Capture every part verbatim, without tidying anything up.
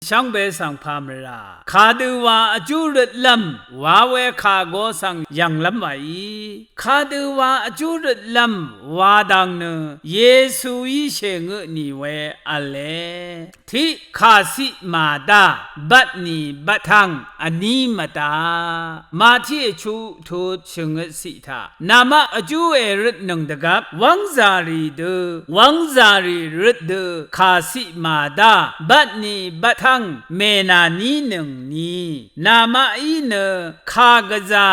Shvngbe svng pà mvrà. Kadø wa vjú røtlv́m wa we kàgo svng yv̀nglv́m wàí. Kadø wa vjú røtlv́m wa dang nø Yesuí shèngø tnì we v̄le. Tiq kàciq màdá bvtnì bvtv́ng vní mvdaq. Màtiq vchuq tut shvngøt ciq taq. Namaq vjú èrøtnøng dvgvp wv́ngzàrì dø, wv́ngzàrì røt dø kàciq màdá bvtnì bvtv́ng mènàní nøngni. Namaqí nø kà gvzà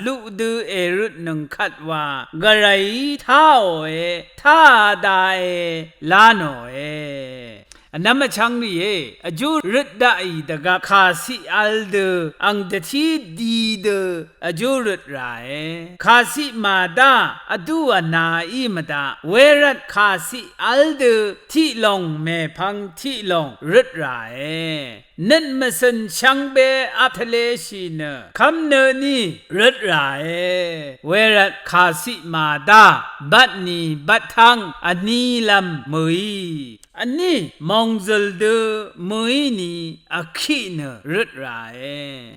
luq dø èrøtnøng kvt wa gvrayí táòe, táa daqe lá nòe. Vnvm vchv́ng rìé, vjú røt daqì dvgvp kàciq v̄l dø ang dvtí di dø vjú røt ràe. Kàciq màdá vdú vnā í mvdaq, wervt kàciq v̄l dø tiq lòng mèpvng tiq lòng røt ràe. Nøt mvcø̀n shvngbe vp tvleshì nø kv́mnø tní røt ràe. Wervt kàciq màdá bvtnì bvtv́ng vnílv́m mø̀í, vní mòngzø̀l dø mø̀í ni vkiq nø røt ràe.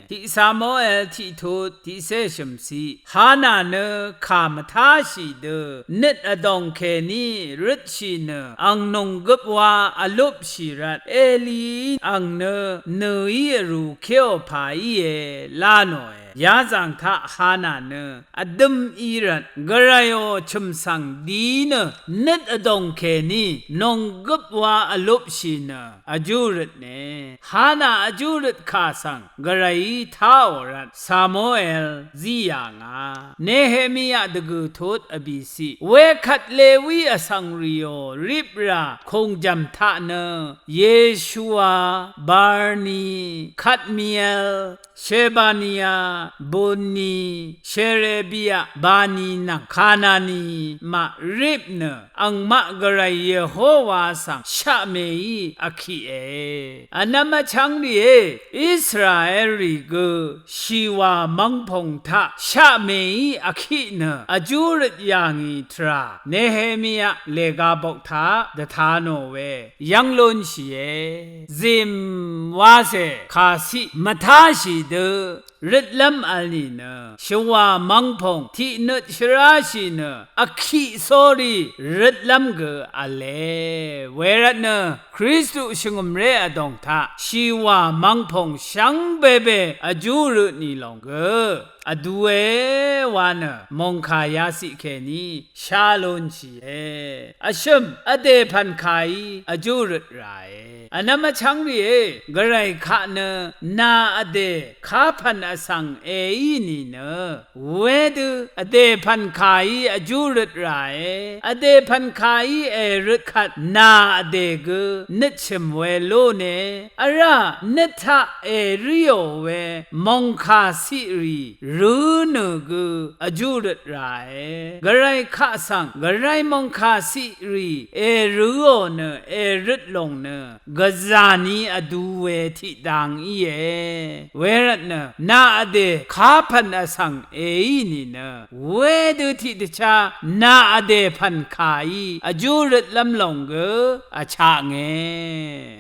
Tiq Samuel tiq tut tiqcé shø̀mciq. Hana nø kà mvtáshì dø nøt vdòng kèní røtshì nø ang nònggøp wa vlupshì rvt Elií ang nø nø̀í vrù kéò pà íe lá nòe. Yazàng taq Hana nø vdøm í rvt gvrayò chø̀m svng dìí nø nøt vdòng kèní nònggøp wa vlupshì nø vjú røtne. Hana vjú røt kà svng gvrayí táò rvt Samuel zí yà ngà. Nehemia dvgø̀ tut vbìciq. Wekvt Lewi vsvng rìò riprà kùngjv̀m taq nø Yeshua, Barni, Kadmiel, Shebania, Bunni, Sherebia, Bani nvng Kanani màrip nø angmaq gvray Yehowa svng shaqmèí vkiqe. Vnvm vchv́ng rìé, Israelrì gø shìwà mvngpòng taq shaqmèí vkiq nø vjú røt yà ngì tvrà Nehemia lèga bok taq dvta nò we yv́ng lúnshìe. Zìm wacè kàciq mvtáshì dø røtlv́m vl nìnø shvwà mvngpòng tiqnøt shvráshì nø vkiq sórí røtlv́m gø v̄le. Wervtnø Kristu shvngø̀mré vdòng taq shìwà mvngpòng shvngbe be vjú rø tnì lòng gø vdue wa nø mòngkà yaciq kèní shá lúnshìe. Vshø̀m vdè pv̀nkàí vjú røt ràe. Vnvm vchv́ng rìé, gvray kaq nø nà vdè kapv̀n vsvng èí nìnø wedø vdè pv̀nkàí vjú røt ràe. Vdè pv̀nkàí èrøt kvt nà vdè gø nøt chø̀m we lúne. Vrá nøt taq èrǿò we mòngkà ciqrì rǿ nø gø vjú røt ràe. Gvray kaq svng gvray mòngkà ciqrì èrǿò nø èrøt lòng nø gvzà ni vdu we tiqdang íe. Wervtnø nà vdè kapv̀n vsvng èí nìnø wedø tiqdvchá nà vdè pv̀nkàí vjú røtlv́m lòng gø vchaknge.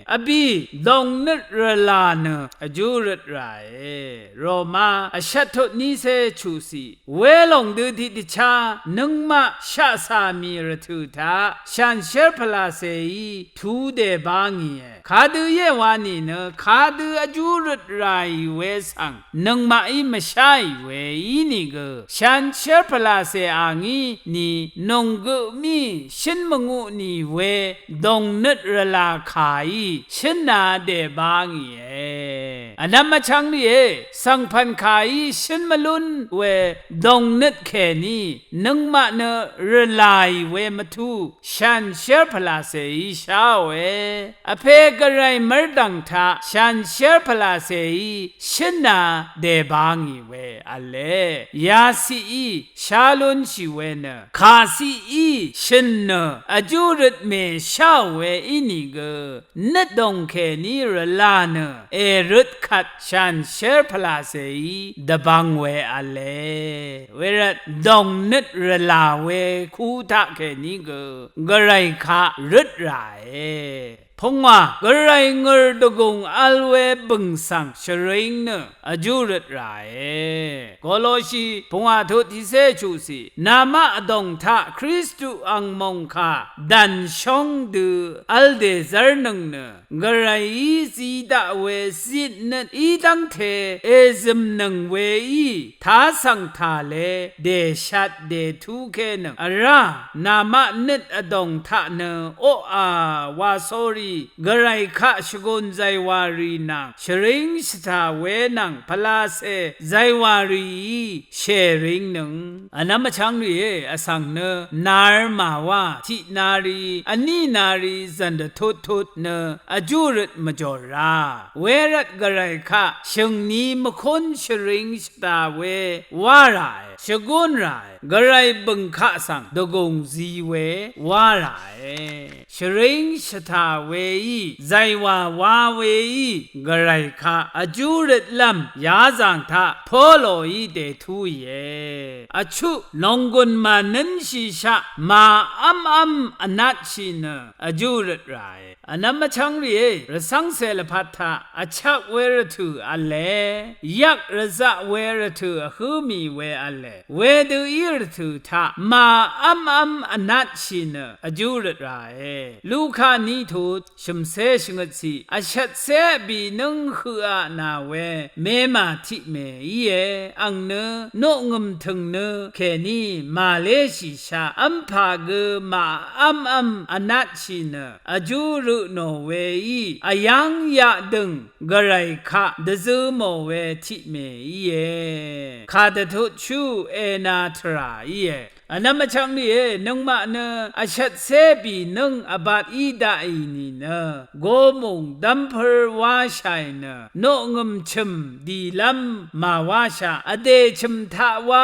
Vbì dòngnøt rvlà nø vjú røt ràe. Roma vshvt tut nícé chuqciq. Welòng dø tiqdvchá nøngmaq shaqcà mì rvtø̀ taq shànshér pvlàcèí tu dèbā ngìe. Kadø íe wa nìnø kadø vjú røt ràì we svng nøngmaqí mvsháì we ínìgø shànshér pvlàcè a ngí ni nònggø mí shǿn mvngu nì we dòngnøt rvlà kàí shǿnā dèbā ngìe. Vnvm vchv́ng rìé, svng pv̀nkàí shǿn mvlún we dòngnøt kèní nøngmaq nø rvlàì we mvtú shànshér pvlàcèí sháòe. Vpè gvray mv́rdv̀ng taq shànshér pvlàcèí shǿnā dèbā ngì we v̄le. Yaciqí shá lúnshì we nø kàciqí shø̀n nø vjú røt mèsháò we ínìgø nøt dòng kèní rvlà nø èrøt kvt shànshér pvlàcèí dvbvng we v̄le. Wervt dòngnøt rvlà we ku taq kèní gø gvray kaq røt ràe. pungwà gvray ngø̀r dvgùng vl we bø̀ng svng shvring nø vjú røt ràe. Koloshi pungwà tut tiqcé chuqciq, namaq vdòng taq Kristu angmòngkà dv̀nshóng dø vl dèzv́rnøng nø, gvrayí zi daq we zitnøt í dv́ngte èzø̀mnøng weí tasv̀ng tàle dèshat dètúkénøng vrá, namaq nøt vdòng taq nø oqà wa sórí, gvray kaq shvgun zaywàrì nvng shvríng shvtà we nvng pvlacè zaywàrìí shèringnøng. Vnvm vchv́ng rìé, vsvng nø narmàwá tiqnari vnínari zv̀n dvtuttut nø vjú røt mvjòrá. Wervt gvray kaq shø̀ngni mvkún shvring shvta we wá ràe, shvgún ràe, gvray bø̀ng kaq svng dvgùng zi we wá ràe. Shvring shvtà weí, zaywà wa weí, gvray kaq vjú røtlv́m yazàng taq Poloí dètúìe. Vchuq nònggùn mànǿnshìshaq màv́mv́m vnatshì nø vjú røt ràe. Vnvm vchv́ng rìé, rvcv́ngcè lvpat taq vchvk we rvtø̀ v̄le, yvk rvzaq we rvtø̀ vhǿ mì we v̄le, wedø í rvtø̀ taq màv́mv́m vnatshì nø vjú røt ràe. Luka ní tut shø̀mcé shvngøtciq, vshvtcé vbìnǿng høqa nà we memà tiqmè íe. Àng nø noqngø̀m tø̀ng nø kèní màléshìshaq v́mpà gø màv́mv́m vnatshì nø vjú rø nò weí, vyv́ng yaqdø̀ng gvray kaq dvzø mò we tiqmè íe. Kàdvtutshú èna tvrà íe. Vnvm vchv́ng rìé, nøngmaq nø vshvtcé bìnǿng vbat í daqì nìnø, gomùng dv́mpǿr wáshàì nø, noqngø̀m chø̀m dìlv́m màwáshaq, vdè chø̀m taq wá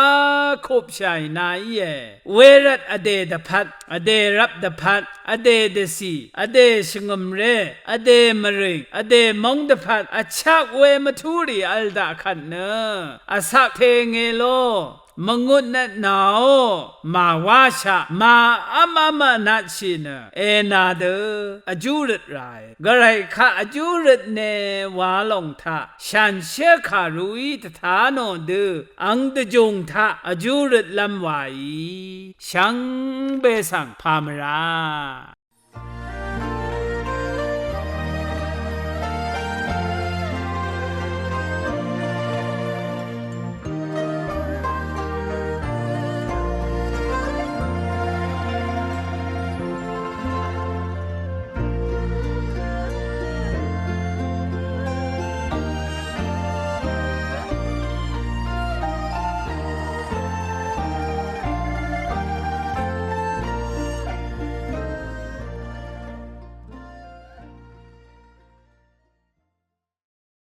kupshàì na íe. Wervt vdè dvpvt, vdè rvp dvpvt, vdè dvcì, vdè shvngø̀mré, vdè mvrìng, vdè móng dvpvt vchvk we mvtúrì vl daq kvt nø, vcaq te nge lo. Mvngutnvt nàó màwáshaq màv́mv́m vnatshì nø ènà dø vjú røt ràe. Gvray kaq vjú røtne wa lòng taq shànshér kàruí dvtá nò dø àng dvjùng taq vjú røtlv́m wàí shvngbe svng pà mvrá.